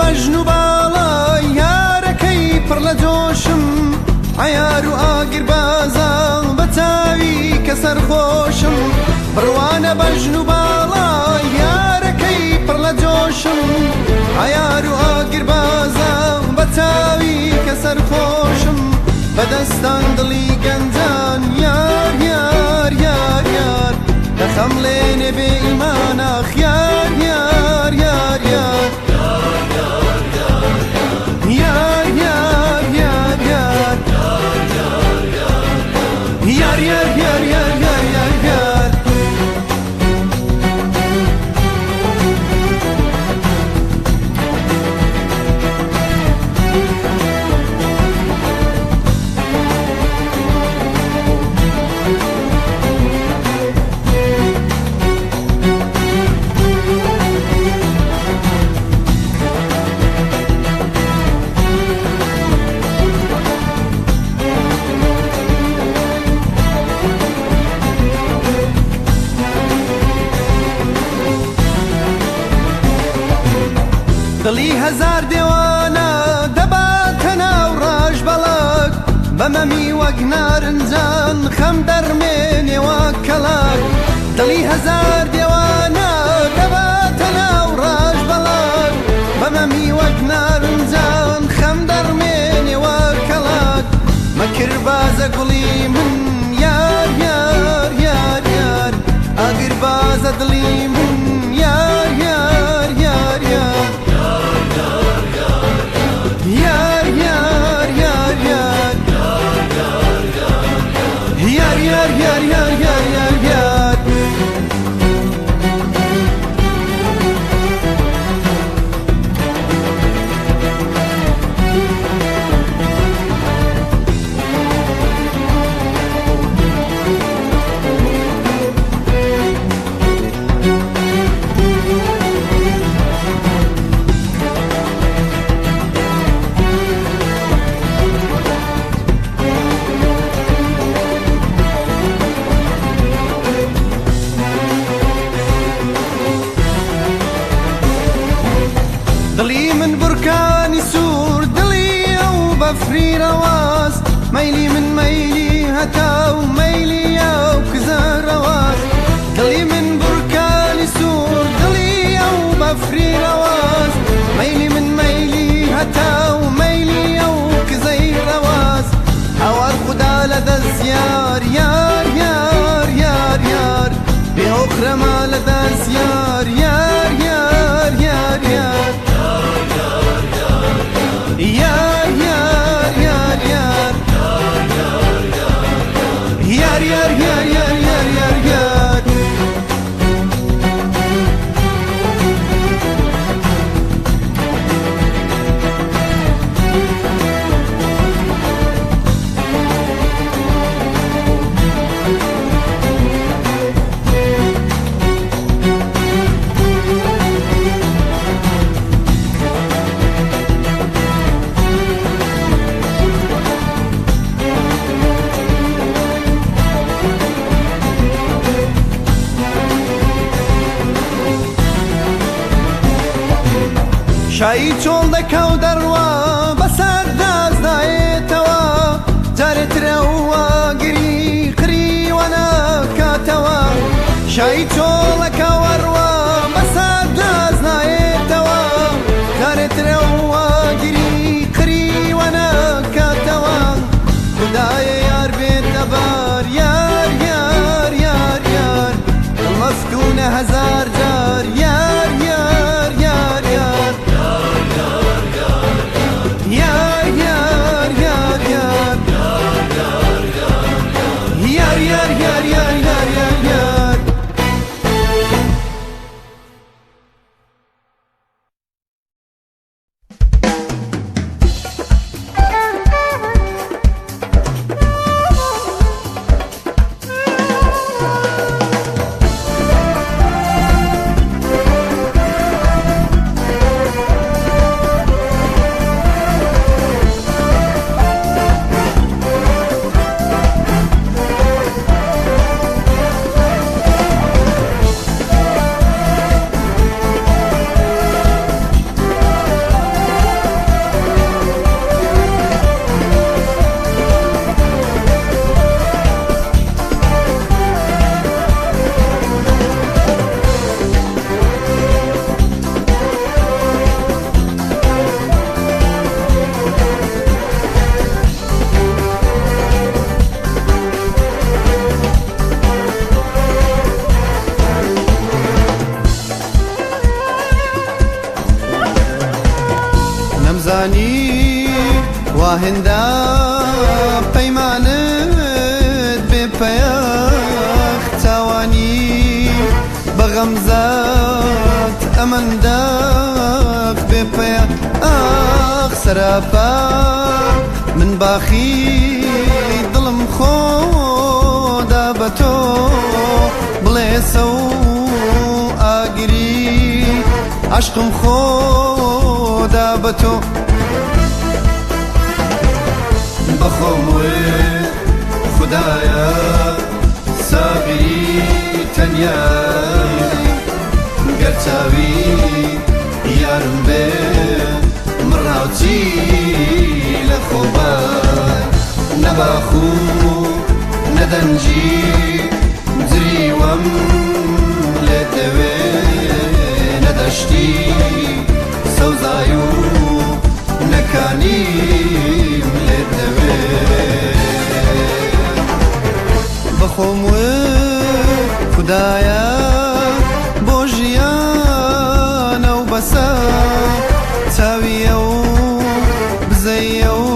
بەژن و باڵای یارەکەی پڕ لە جۆشم، عەیار و ئاگر بازە بە چاوی کە سەرخۆشم. بڕوانە بەژن و باڵای یارەکەی پڕ لە جۆشم، عەیار و ئاگر بازە بە چاوی کە سەرخۆشم. بە دەستان دڵی گەنجان یار یار یار یار، دەخەمڵێنێ بێ ئیمان ئاخ یار یار یار یار یار یار یار یار یار یار یار یار یار یار یار. دڵی هەزار دێوانە دەباتە ناو ڕاش بەڵک، بە مەمی وەک نارنجان خەم دەرمێنێ وەک کەڵک. دڵی هەزار دێوانە دەباتە ناو ڕاش بەڵک، بە مەمی وەک نارنجان خەم دەرمێنێ وەک کەڵک. مەکر بازە گوڵی من یار یار یار یار، ئاگر بازە دڵی من یار یار یار یار یار یار یار یار یار یار یار یار یار یار یار. دڵی من بورکانی سوور، دڵی ئەو بەفری ڕەواز، مەیلی من مەیلی هەتا و مەیلی ئەو کزە ڕەواز. دڵی من بورکانی سوور، دڵی ئەو بەفری ڕەواز، مەیلی من مەیلی هەتا و مەیلی ئەو کزەی ڕەواز. هاوار خودا لە دەست یار یار یار یار یار، بێ ئۆقرەما لە دەست یار یار یار یار یار یار یار یار یار یار یار یار یار یار یار یار. شایی چۆڵ دەکا و دەڕوا بەسەر دازدایێتەوە، جارێترەوە گری قریوە ناکاتەوە. شایی چۆڵەکە وەڕوا بەسەر دازنایێتەوە، جارێترەوە گری قریوە ناکاتەوە. خدایە یار بێتە بار یار یار یار یار، دڵ مەفتونە هەزار جار یار یار یار یار یار یار یار یار یار یار یار یار یار یار یار. ئاهێندا پەیمانت بێ پەیاخ چاوانی بە غەمزات ئەمەنداخ بێ پەیا ئاخ سەراپا من باخی دڵم خۆدا بە تۆ بڵێسە و ئاگری عەشقم خۆدا بە تۆ بەخۆم وت خودایە سابری تەنیای گەر چاوی یارم بێ مڕاوچی لە خۆبای نەباخ و نەدەنجی جریوەم لێ دەوێ نەدەشتی سەوزای و نەکانیم لێ دەوێ بەخۆم وت خودایە بۆ ژیانە و بەسە چاویە و بزەیە و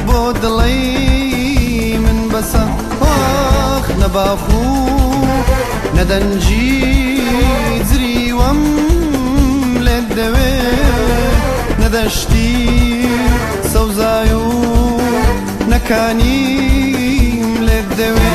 بۆ دڵەی من بەسە ئاخ نەباخ و نەدەنجی جریوەم لێت دەوێ نەدەشتی سەوزای و نەکانیم لێت دەوێ.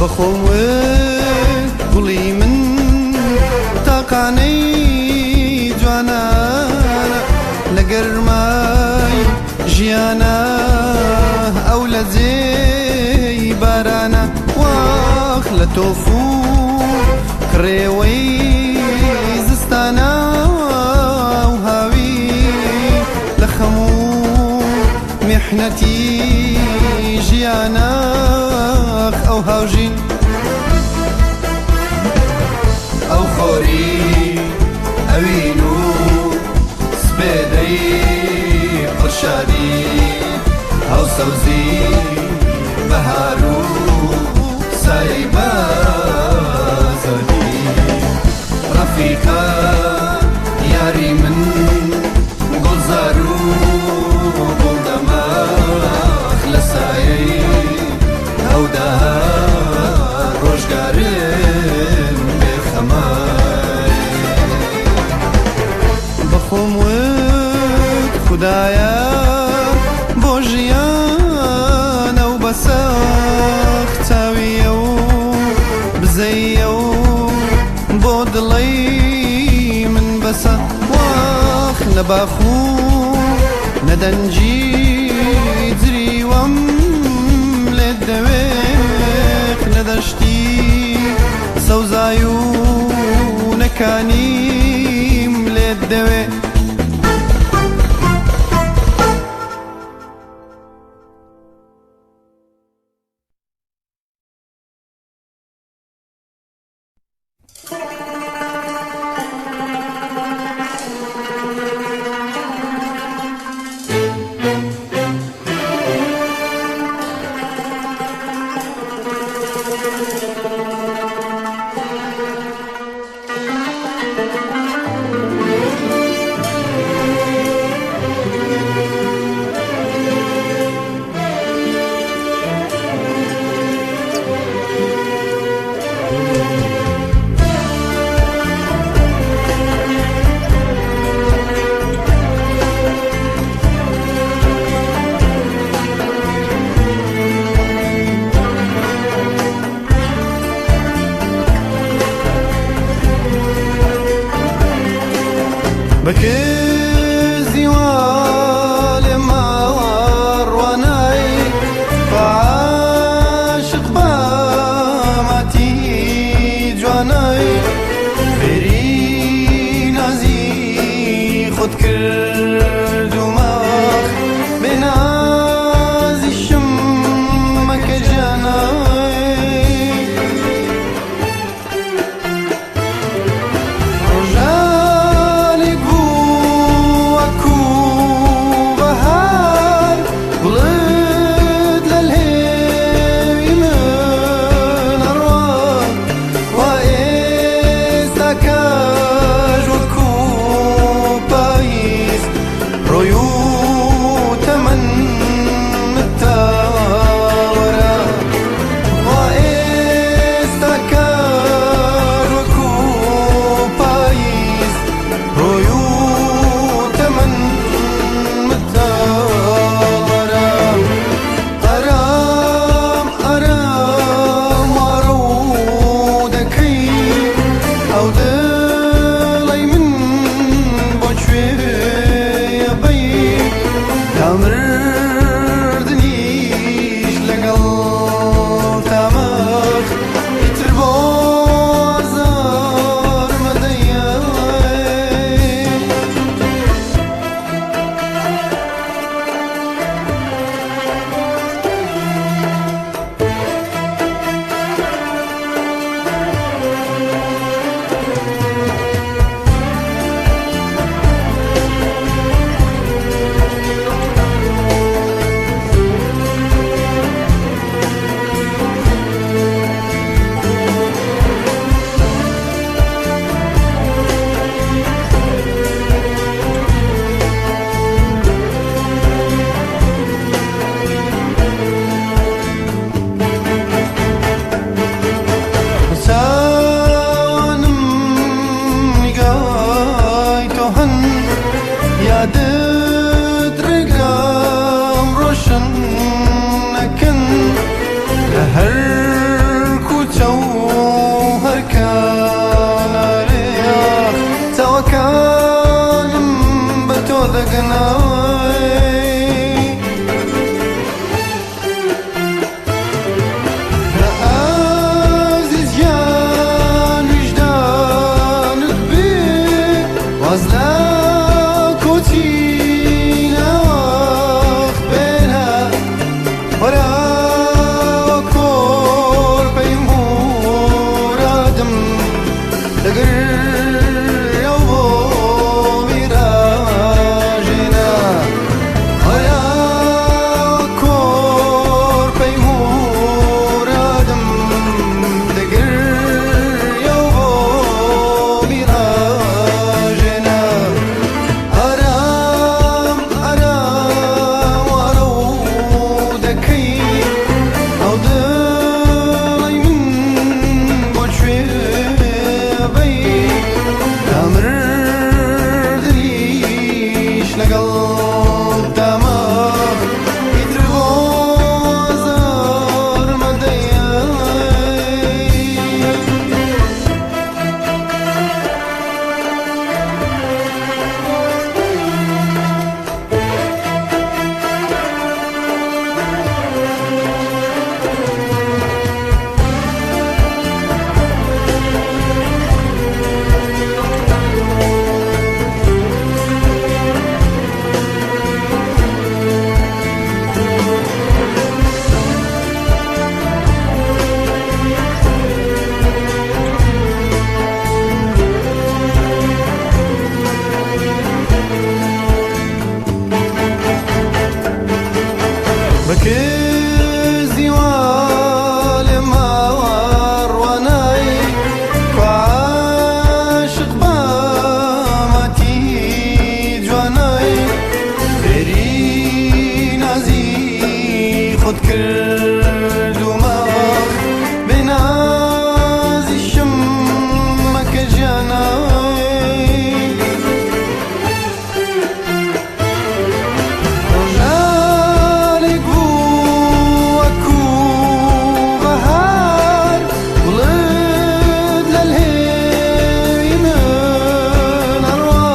بەخۆم وت گوڵی من تاقانەی جوانانە لە گەرمای ژیانە ئەو لە جێی بارانە واخ لە تۆف و کڕێوەی زستانە و هاوی لە خەم و میحنەتی ژیانەخ ئەو هاوژین ئەو خۆری ئەوین و سپێدەی پڕشادی ئەو سەوزی بەهار و سایەی بازادی ڕەفیقە یاری من گوڵزار و گوڵدەماخ لە سایەی ئەودا ڕۆژگارم بێخەمای بەخۆم وت خودایە بۆ ژیانە و بەسەخ چاویە و بزەیە و بۆ دڵەی من بەسە واخ نەباخ و نەدەنجی جریوەم لێت دەوێ نەدەشتی سەوزای و نەکانیم لێت دەوێ. بەکزی وا لێما ڕوانای، عاشق بە ماتی جوانای، فێری نازی خۆت کردوومە، بێ نازیشم مەکە جانای. ڕۆژانێک بوو وەکو بەهار، گوڵت لە لێوی من ئەڕوا، وا ئێستا کاژ وەکو پاییز ڕۆی و تەمەنت تاوەرە، وا ئێستا کاژ وەکو پاییز ڕۆی و تەمەنت تاوەرە. ئارام ئارام وا ڕوو دەکەی، ئەو دڵەی من بۆ کوێ ئەبەی؟ تا مردنیش لەگەڵ تامەخ، ئیتر بۆ ئازار مەدەیە. چاوانم نیگای تۆ هەن، یادت ڕێگام ڕۆشن نەکەن، لە هەر کوچە و هەر کانارەیە چاوەکانم بە تۆ دەگەنای. لە ئازیز گیان ویژدانت بێ، واز لە کۆچی ناوەخت بێنە، وەرە کۆرپەی مورادم دەگرەوە بۆ میراژێنە، وەرە کۆرپەی مورادم دەگرەوە بۆ میراژێنە. ئارام ئارام وا ڕوو دەکەی، ئەو دڵەی من بۆ کوێ ئەبەی؟ تا مردنیش لەگەڵ تامەخ، ئیتر بۆ ئازار مەدەیە. بەکزی وا لێما ڕوانای، عاشق بە ماتی جوانای، فێری نازی خۆت کردوومە، بێ نازیشم مەکە جانای. ڕۆژانێک بوو وەکو بەهار، گوڵت لە لێوی من ئەڕوا،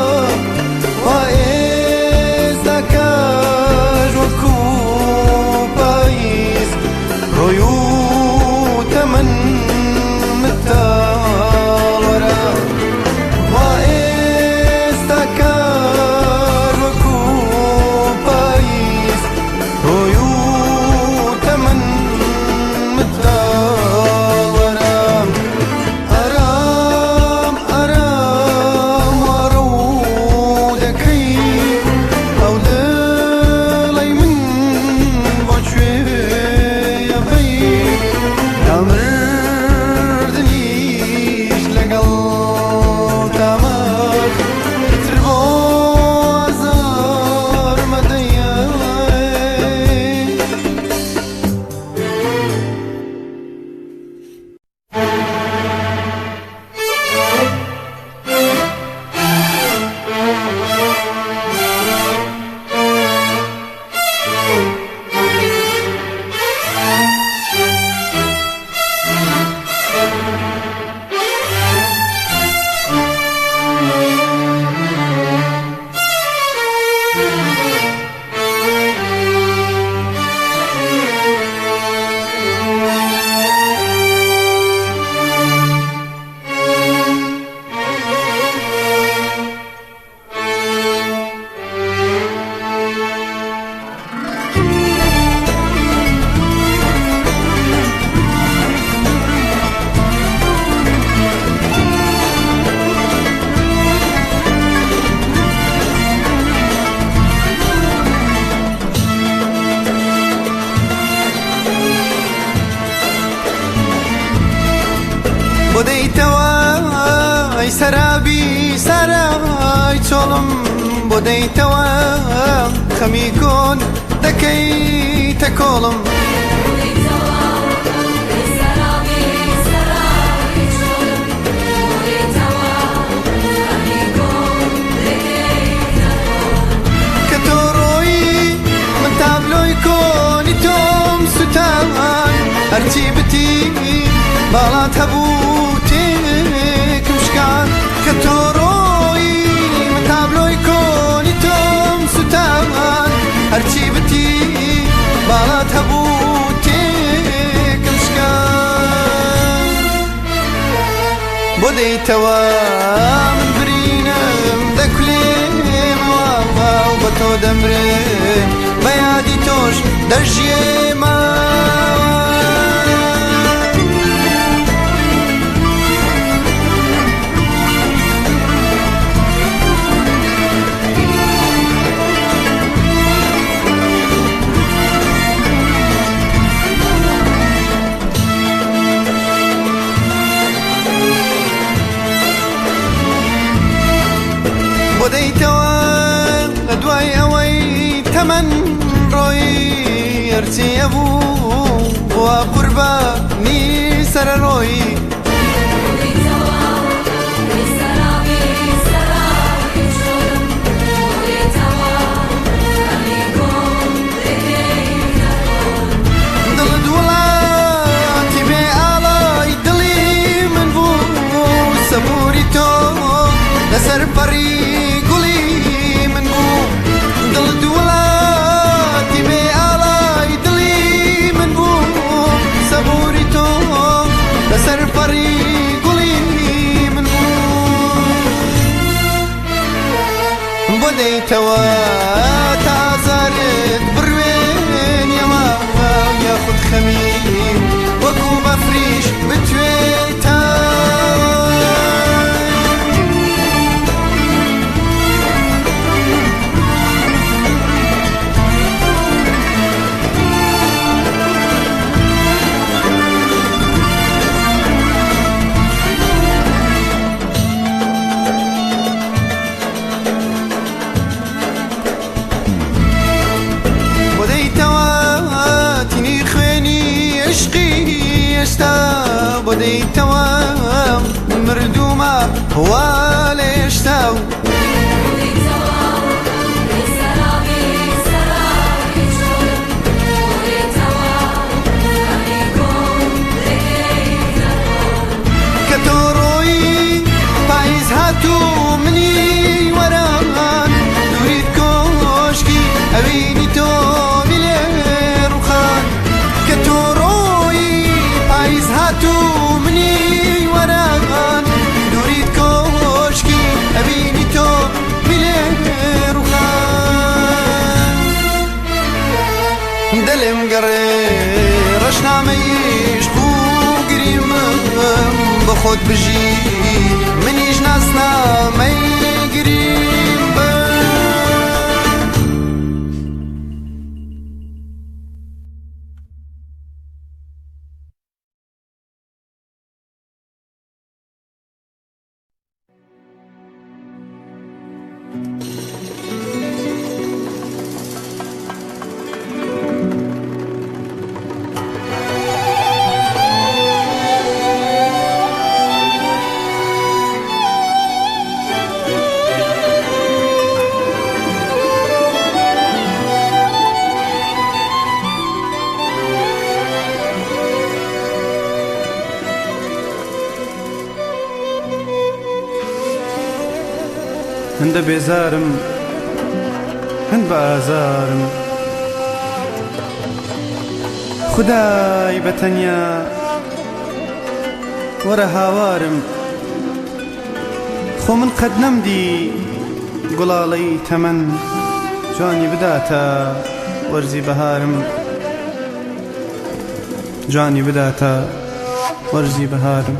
ئەی سەرابی سارای چۆڵم بۆ دەیتەوە خەمی کۆن دەکەیتە کۆڵم. کە تۆ ڕۆیی من تابلۆی کۆنی تۆم سوتان هەرچی بتی باڵات هەبوو تێکم شکان کە تۆ ڕۆیی من تابلۆی کۆنی تۆم سوتان هەرچی بتی باڵات هەبوو تێکم شکان بۆ دێیتەوە من برینم دەکولێمەوە و بە تۆ دەمرم بە یادی تۆش دەژیێمەوە. بۆ دەیتەوە لە دوای ئەوەی تەمەن ڕۆیی هەرچی هەبوو بووە قوربانی سەرەڕۆیی. دڵت وڵاتی بێ ئاڵای دڵی من بوو سەبووری تۆ لەسەر پەڕی گوڵی من بوو دڵت وڵاتی بێ ئاڵای دڵی من بوو سەبووری تۆ لەسەر پەڕی گوڵی من بوو بۆ دێیتەوە تا ئازارت بڕوێنیەوە یاخود خەمی وەکو بەفریش بتوێتەوە. بۆ دێیتەوە تینی خوێنی عشقی هێشتا بۆ دێیتەوە من مردوومە وا لە هێشتا و کە تۆ ڕۆیی پاییز هات و منی وەران دووریت کۆشکی ئەوینی تۆمی لێ ڕووخان کە تۆ ڕۆیی پاییز هات و منی وەران دووریت کۆشکی ئەوینی تۆمی لێ ڕووخان دلم گەڕێ ڕەشنامەیش گریم بە خۆت بژی منیش ناسنامەی گریم بە. هەندە بێزارم هەند بە ئازارم خودای بە تەنیا وەرە هاوارم خۆ من قەت نەمدی گوڵاڵەی تەمەن جوانی بداتە وەرزی بەهارم جوانی بداتە وەرزی بەهارم.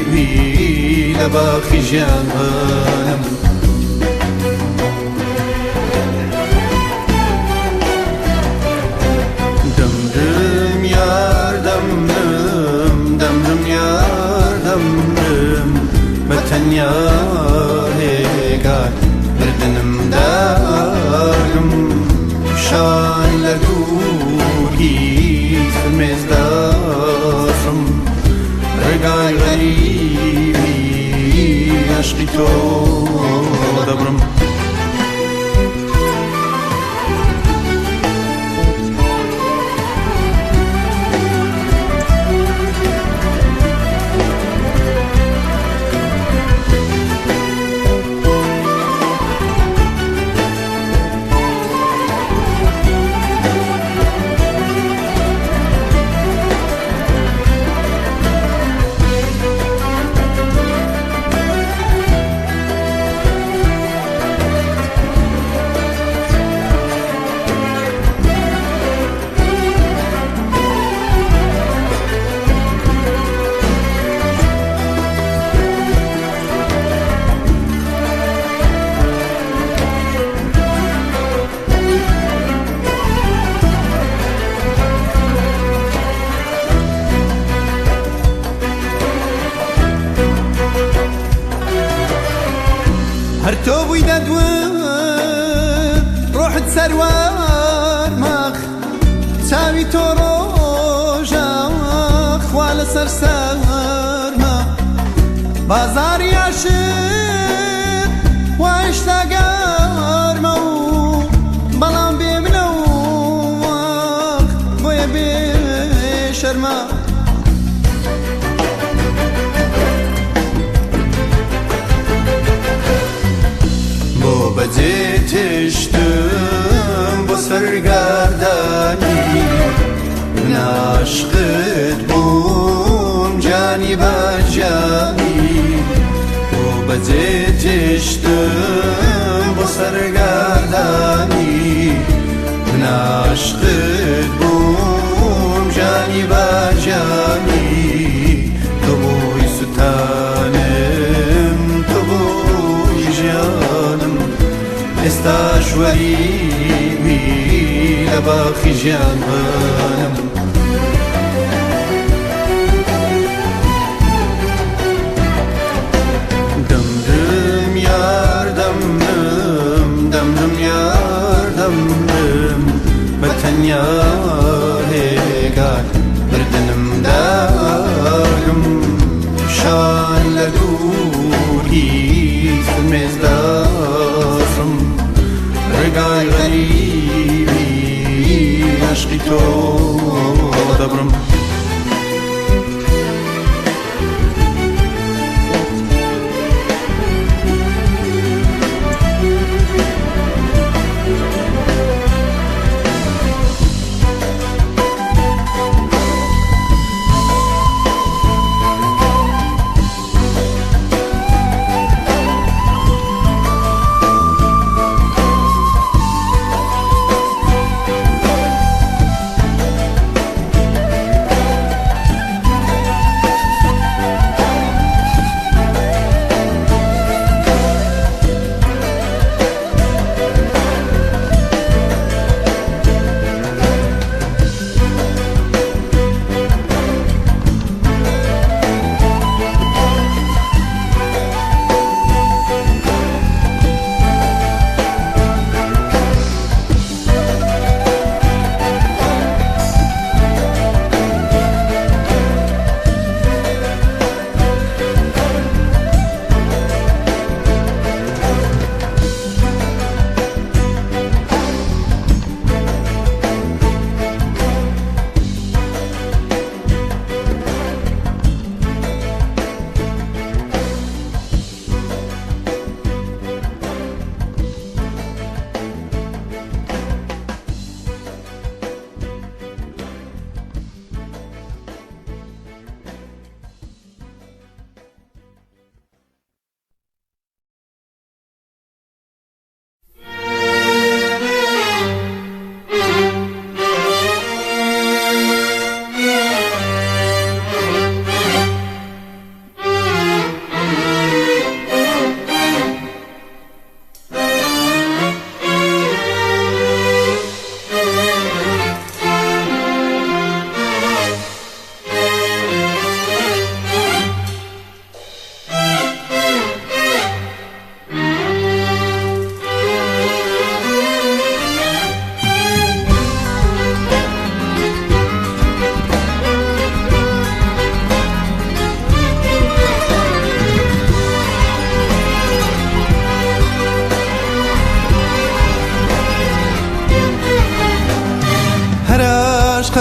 وەریبی لە باخی ژیانم. دەمرم یار دەمرم، دەمرم یار دەمرم، بە تەنیا هێگای مردنم داگم، شان لە دووری فرمێس دەسڕم، ڕێگای غەریبی عەشقی تۆ دەبڕم. هەر تۆ بووی دەدوت ڕۆحت سەروەر مەخ، چاوی تۆ ڕۆژە خوا لەسەر سەرمە، بازاری عاشق وا هێشتا گەرمە و بەڵام بێ منە و بۆیە بێ شەرمە. بۆ بەجێ تشتم بۆ سەرگەردانی، من عاشقت بووم جانی بە جانی، بۆ بەجێ تشتم بۆ سەرگەردانی، من عاشقت بووم جانی بە جانی، تۆ بووی سوتانم تۆ بووی ژیانم، ئێستاش وەریبی لە باخی ژیانم. دەمرم یار دەمرم، دەمرم یار دەمرم، بە تەنیا هێگای مردنم داگم، شان لە دووری فرمێس دەسڕم، ڕێگای غەریبی عەشقی تۆ دەبڕم.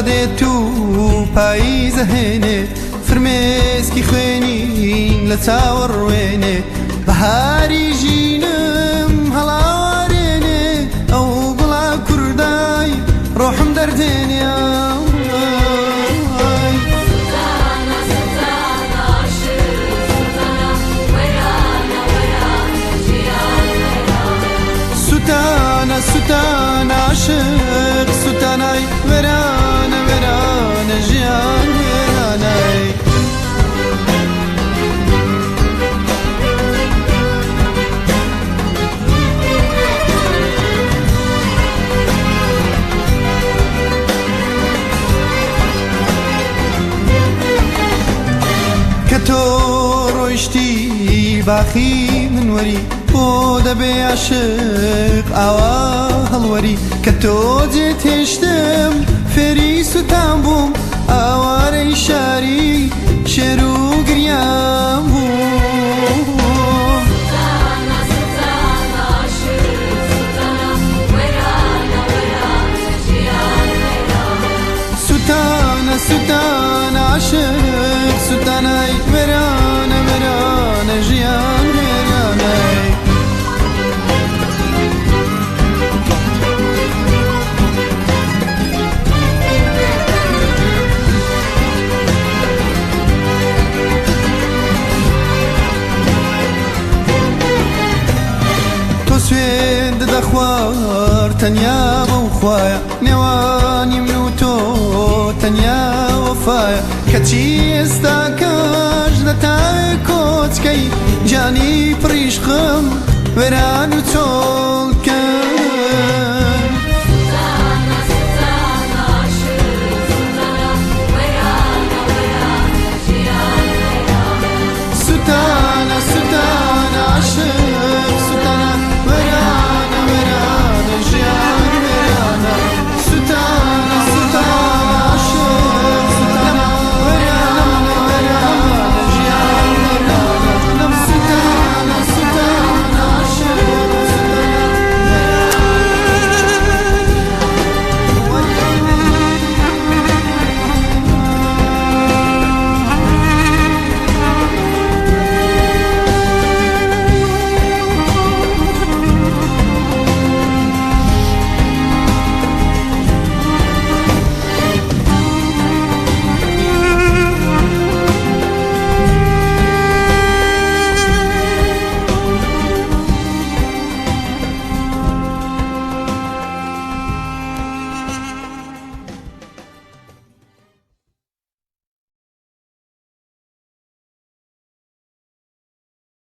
دێت و پاییزە هێنێ، فرمێسکی خوێنین لە چاوەڕوێنێ، بەهاری ژینم هەڵاوارێنێ، ئەو گوڵە کوردای ڕۆحم دەردێنێ. سوتانە سوتانە عاشق سوتانای، وێرانە وێرانە ژیان وێرانای. کە تۆ ڕۆیشتی باخی من وەری، بۆ دەبێ عاشق ئاوا هەڵوەری؟ کە تۆ جێت هێشتم فێری سوتان بووم، ئاوارەی شاری شێر و گریان بووم. سوتانە سوتانە عاشق سوتانای، وێرانە وێرانە ژیان وێرانای. تۆ سوێند دەخوارد تەنیا بەو خوایە، نێوانی من و تۆ تەنیا وەفایە، کەچی ئێستاکەش دەتاوێ کۆچکەی، گیانی پڕیشقم وێران و چۆڵکەی.